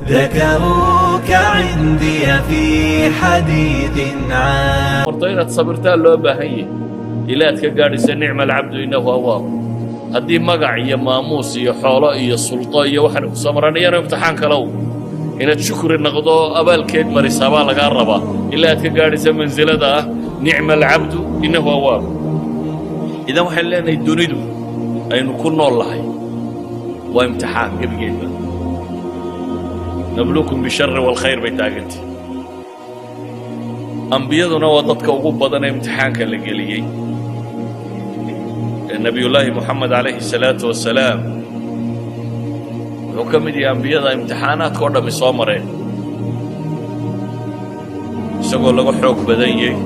ذكروك عندي في حديث عام. Horta inaad sabirtaa loo baahan yahay ilaa aad ka gaadhaysa نعم العبد إنه أواب. Haddii magac iyo maamuus iyo xoolo iyo sulto iyo waxaan ku soo maranayana, imtixaan kalow inaad shukri noqdo, abaalkeed marisaa baa lagaa rabaa ilaa aad ka gaadhaysa mansilada ah نعم العبد إنه أواب. Idan waxaan leenahay, dunidu aynu ku nool lahay waa imtixaan gebigeedba. نبلوكم بالشر والخير bay taagantay. Ambiyaduna waa dadka ugu badan ee imtixaanka la geliyey. Nebiyullaahi Moxamed calayhi الsalaatu wasalaam wuxuu ka mid yahay ambiyada imtixaanaadka oo dhammi soo mareen, isagoo laga xoog badan yahay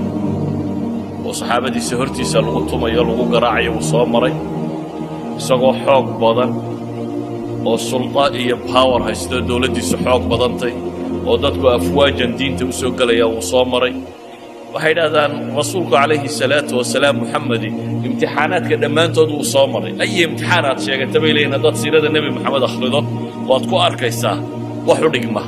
oo saxaabadiisa hortiisa lagu tumayo, lagu garaacayo, wuu soo maray. Isagoo xoog badan oo sulta iyo power haysto, dowladdiisu xoog badantay oo dadku afwaajan diinta u soo gelaya, wuu soo maray. Waxay idhahdaan, rasuulku calayhi salaatu wasalaam, Muxamedi, imtixaanaadka dhammaantood wuu soo maray. Ay imtixaan aad sheegata, bay leeyihin, haddaad siirada Nebi Moxamed akhrido, waad ku arkaysaa wax u dhigma.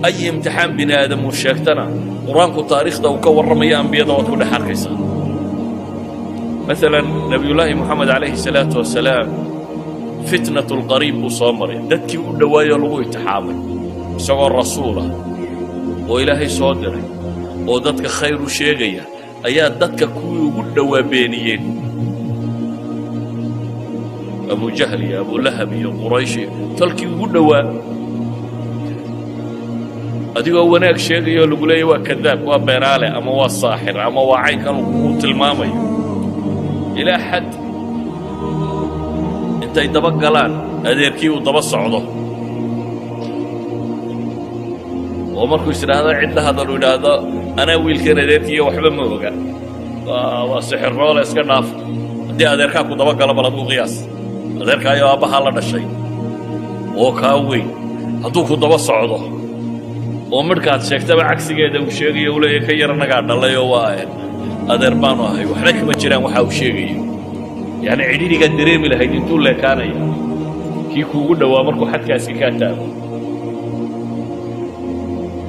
Ay imtixaan bini aadam uu sheegtana, Qur-aanku taariikhda uu ka warramayo ambiyada waad ku dhex arkaysaa. Maalan, Nebiyullaahi Moxamed calayhi salaatu wasalaam فتنة القريب buu soo maray, dadkii u dhowaayoo lagu imtixaamay. Isagoo rasuulah oo Ilaahay soo diray oo dadka khayr u sheegaya ayaa dadka kuwii ugu dhowaa beeniyeen, Abujahl iyo Abulahab iyo Quraysh iyo tolkii ugu dhowaa. Adigoo wanaag sheegayoo lagu leeyahy waa kadaab, waa beenaale, ama waa saaxir, ama waa caynkan uu tilmaamayo, ilaa xad intay daba galaan adeerkii uu daba socdo, oo markuu is idhaahdo cid la hadal, uu idhaahdo: "Anaa wiilkan adeerkiiyo waxba ma oga, waa sixiroole, iska dhaaf." Haddii adeerkaa ku daba galo, bal aduu qiyaas, adeerkaayo aabbahaa la dhashay oo kaa weyn hadduu ku daba socdo oo midhkaad sheegtaba cagsigeeda uu sheegayo, uu leeyahy ka yar annagaa dhalay oo waa adeer baanu ahay, waxna kama jiraan waxa uu sheegayo, yacni cidhidhigaad dareemi lahayd intuu leekaanaya kii kuugu dhowaa markuu xadkaasi kaa taago.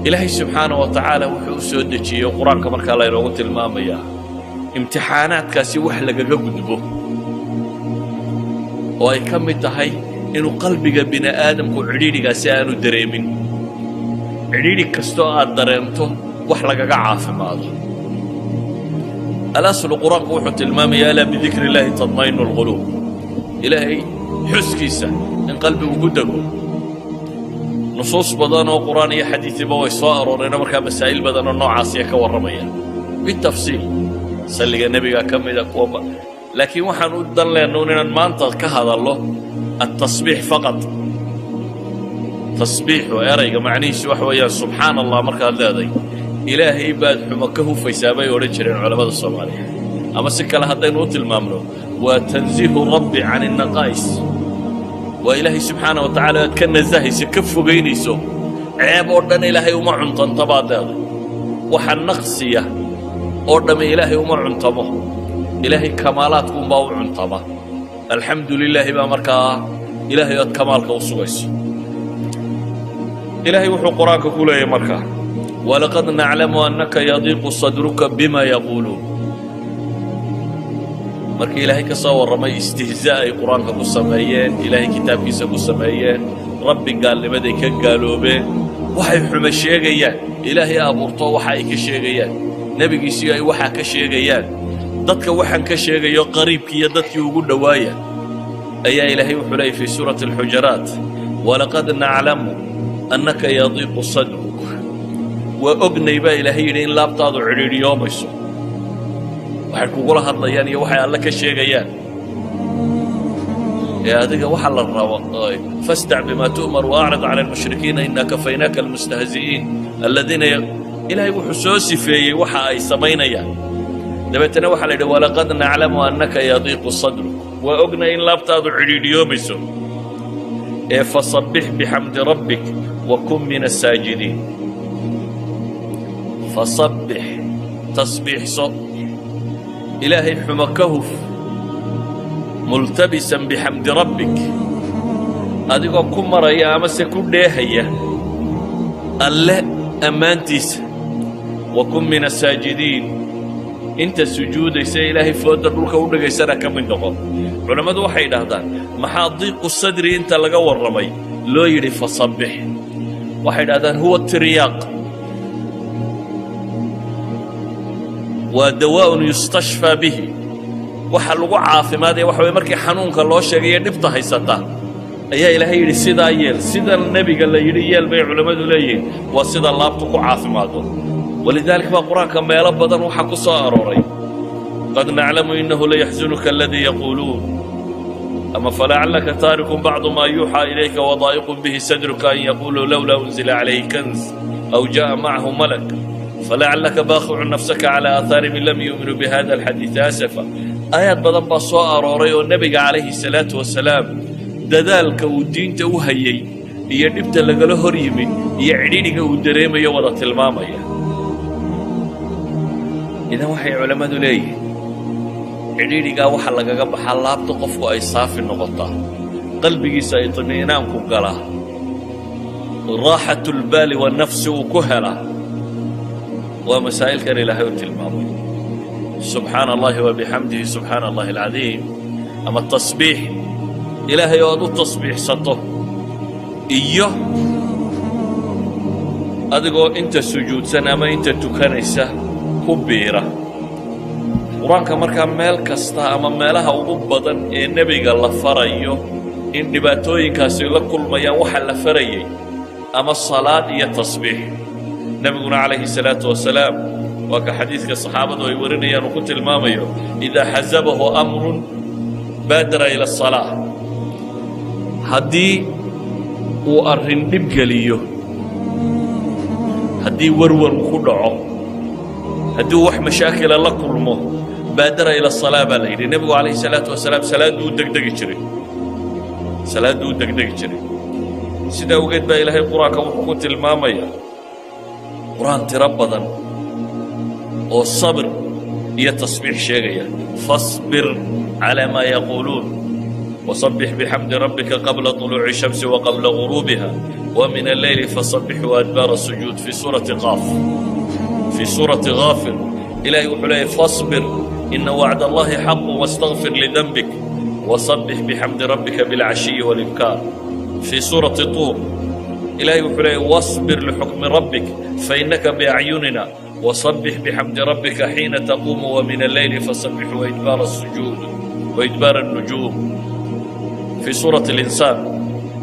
Ilaahay subxaana wa tacaala wuxuu u soo dejiyey Qur-aanka markaa laynoogu tilmaamayaa imtixaanaadkaasi wax lagaga gudbo, oo ay ka mid tahay inuu qalbiga bini aadamku cidhiidhigaasi aanu dareemin. Cidhiidhi kastoo aad dareemto, wax lagaga caafimaado. Alaslu, Qur-aanku wuxuu tilmaamayaa: ألا بذكر الله تطمئن القلوب. Ilaahay xuskiisa in qalbigu ku dego. Nusuus badan oo Qur'aan iyo xadiisiba way soo arooreenoo markaa masaa'il badan oo noocaasiya ka warramaya bitafsiil. Salliga Nebiga ka mida kuwa, laakiin waxaan u dan leenna inaan maanta ka hadallo التسبيح فقط. Tasbiixu erayga macnihiisu waxa weeyaan subxaan Allah. Markaad leeday, Ilaahay baad xumo ka hufaysaa, bay odhan jireen culammada Soomaaliya. Ama si kale haddaynu u tilmaamno, waa تنزيه الرب عن النقائص. Waa Ilaahay subxaana wa tacala aad ka nasahayso, ka fogaynayso ceeb oo dhan. Ilaahay uma cuntanto, baad leeday. Waxa naqsiya oo dhamme Ilaahay uma cuntamo, Ilaahay kamaalaadkuunbaa u cuntama. Alxamdu lilaahi baa markaa Ilaahay ood kamaalka u sugayso. Ilaahay wuxuu Qur-aanka ku leeyahy markaa: ولقد نعلم أنك يضيق صدرك بما يقولون. Markii Ilaahay ka soo warramay istihzaa ay Qur-aanka ku sameeyeen, Ilaahay kitaabkiisa ku sameeyeen, Rabbi gaalnimaday ka gaaloobeen, waxay xumo sheegayaan, Ilaahay abuurto waxa ay ka sheegayaan, nebigiisii ay waxaa ka sheegayaan, dadka waxaan ka sheegayo qariibkii iyo dadkii ugu dhowaaya, ayaa Ilaahay wuxuu leeyay fii suurati Alxujaraat: ولقد نعلم أنك يضيق صدرك. Waa ognay, baa Ilaahay yidhi, in laabtaadu cidhiidhiyoomayso waxay kugula hadlayaan iyo waxay Alle ka sheegayaan. Ee adiga waxa la rabo: فاصدع بما تؤمر وأعرض عن المشركين إنا كفيناك المستهزئين الذين. Ilaahay wuxuu soo sifeeyey waxa ay samaynayaan. Dabeetana waxaa la yidhi: ولقد نعلم أنك يضيق صدرك. Waa ognay in laabtaadu cidhiidhiyoomayso, ee فسبح بحمد ربك وكن من الساجدين. فسبح, tasbiixso, Ilaahay xumo ka huf, ملتبسا بحمد ربك. Adigoo ku maraya amase ku dheehaya Alle ammaantiisa. وكن من الساجدين, inta sujuudaysa, Ilaahay foodda dhulka u dhigaysana ka mid noqon. Culammadu waxay idhaahdaan, maxaa ضيق الصدر inta laga warramay loo yidhi فسبح? Waxay idhahdaan, هو ترياق, waa دواء يستشفى به. Waxa lagu caafimaadaya waxa weye, markii xanuunka loo sheegaya, dhibta haysata, ayaa Ilaahay yidhi sidaa yeel. Sida Nebiga la yidhi yeel bay culammadu leeyihiin, waa sida laabtu ku caafimaado. ولذلك baa Qur-aanka meelo badan waxaa ku soo arooray قد نعلم إنه ليحزنك الذي يقولون, ama فلعلك تارك بعض ما يوحى إليك وضائق به صدرك أن يقولوا لولا أنزل عليه كنز أو جاء معه ملك, فلعلك باخع نفسك على آثارهم إن لم يؤمنوا بهذا الحديث أسفا. Aayaad badan baa soo arooray oo Nebiga calayhi salaatu wasalaam dadaalka uu diinta u hayey iyo dhibta lagala hor yimid iyo cidhidhiga uu dareemayo wada tilmaamaya. Idan waxay culammadu leeyihiin, cidhiidhigaa waxa lagaga baxaa laabta qofku ay saafi noqotaa, qalbigiisa ay طmi'inaanku galaa, راحة البال والنفس uu ku helaa, waa masaa'ilkan Ilaahay u tilmaamay: سبحان الله وبحمده سبحان الله العظيم, ama tasbiix Ilaahay oo aad u tasbiixsato, iyo adigoo inta sujuudsan ama inta tukanaysa ku biira Qur-aanka. Markaa meel kasta ama meelaha ugu badan ee Nebiga la farayo in dhibaatooyinkaasi la kulmayaan, waxa la farayay ama salaad iyo tasbiix. Nebiguna calayhi salaatu wasalaam waa ka xadiidka saxaabadu ay warinayaan uu ku tilmaamayo, إذا حزبه أمر بادر إلى الصلاة. Haddii uu arrin dhib geliyo, haddii warwar uu ku dhaco, haddii uu wax mashaakila la kulmo, بادر إلى الصلاة baa la yidhi. Nebigu calayhi salaatu wasalaam salaadduu u degdegi jiray, salaadduu u degdegi jiray. Sidaa awgeed baa Ilaahay Qur-aanka wuxuu ku tilmaamayaa Qur-aan tiro badan oo sabir iyo tasbiix sheegaya: فاصبر على ما يقولون وسبح بحمد ربك قبل طلوع الشمس وقبل غروبها ومن الليل فسبحه وأدبار السجود, في سورة قاف. في سورة غافر Ilaahay wuxuu leeyay: فاصبر إن وعد الله حق واستغفر لذنبك وسبح بحمد ربك بالعشي والإبكار. في سورة الطور Ilaahay wuxuu leeyay: واصبر لحكم ربك فإنك بأعيننا وسبح بحمد ربك حين تقوم ومن الليل فسبحه وإدبار السجود وإدبار النجوم. في سورة الإنسان: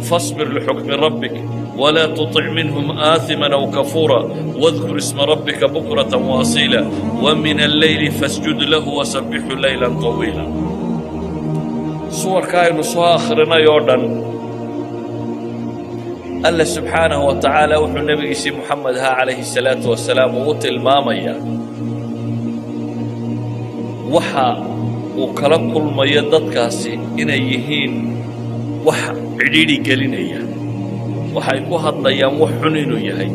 فاصبر لحكم ربك ولا تطع منهم آثما أو كفورا واذكر اسم ربك بكرة وأصيلا ومن الليل فاسجد له وسبحه ليلا طويلا. Suwarka aynu soo akhrinay oo dhan, Alla subxaanahu wa tacaala wuxuu Nebigiisii Muxamed ahaa calayhi salaatu wasalaam uu u tilmaamayaa waxa uu kala kulmayo dadkaasi inay yihiin wax cidhiidhi gelinaya, waxay ku hadlayaan wax xun inuu yahay.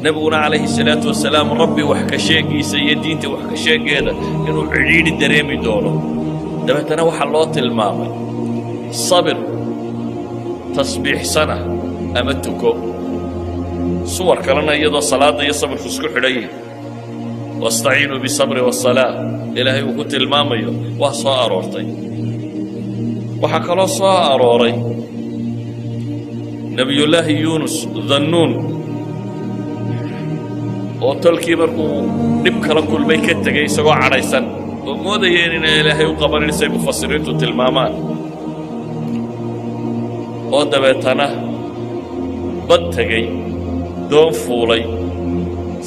Nebiguna calayhi salaatu wasalaam Rabbi wax ka sheegiisa iyo diinta wax ka sheegeeda inuu cidhiidhi dareemi doono. Dabeetana waxaa loo tilmaamay sabir, tasbiixsana ama tuko. Suwar kalena iyadoo salaadda iyo sabirku isku xidhan yihin, واستعينوا بالصبر والصلاة, Ilaahay uu ku tilmaamayo, waa soo aroortay. Waxaa kaloo soo arooray Nebiyullaahi Yuunus Dannuun oo tolkii markuu dhib kala kulmay ka tegey isagoo cadhaysan oo moodayeen inay Ilaahay u qabanin, say mufasiriintu tilmaamaan, oo dabeetana bad tegey, doon fuulay.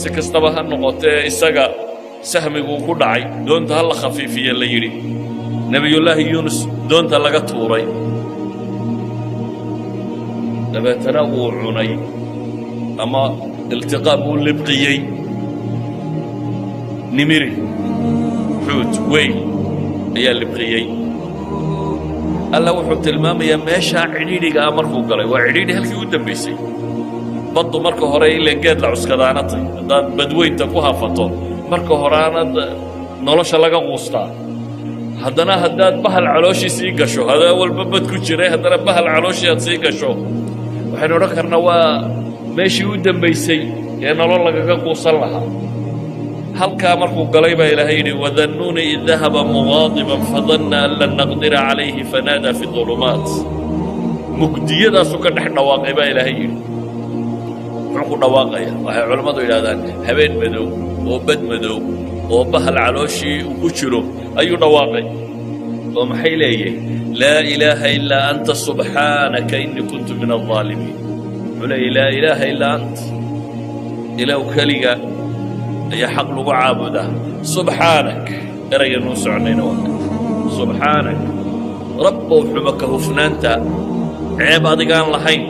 Si kastaba ha noqotee, isaga sahmiguu ku dhacay, doonta ha la khafiifiye la yidhi, Nebiyullaahi Yuunus doonta laga tuuray, dabeetana uu cunay ama iltiqaam uu libqiyey nimiri, xuut weyn ayaa libqiyey. Alla wuxuu tilmaamayaa meeshaa cidhiidhiga ah markuu galay, waa cidhiidhi halkii u dambaysay. Baddu marka hore ileen geed la cuskadaanatay, haddaad badweynta ku hafato, marka horeanad nolosha laga quustaa. Haddana haddaad bahal calooshii sii gasho, hadaa walba bad ku jiray, haddana bahal calooshii aad sii gasho, waxaynu odhan karnaa waa meeshii u dambaysay ee nolol lagaga quusan lahaa. Halkaa markuu galay baa Ilaahay yidhi: وذا النون إذ ذهب مغاضبا فظن أن لن نقدر عليه فنادى في الظلمات. Mugdiyadaasuu ka dhex dhawaaqay baa Ilaahay yidhi. Muxuu ku dhawaaqaya? Waxay culammadu yidhahdaan habeen madow oo bad madow oo bahal calooshii uu ku jiro ayuu dhawaaqay, oo maxay leeyihin? لا إله إلا أنت سبحانك إني كنت من الظالمين. Wuxuu leeyahy: لا إله إلا أنت, Ilaw keliga ayaa xaq lagu caabudaa. سبحانك, erayganuu soconayna waa سبحانك, Rabbow, xuma ka hufnaanta ceeb adigaan lahayn.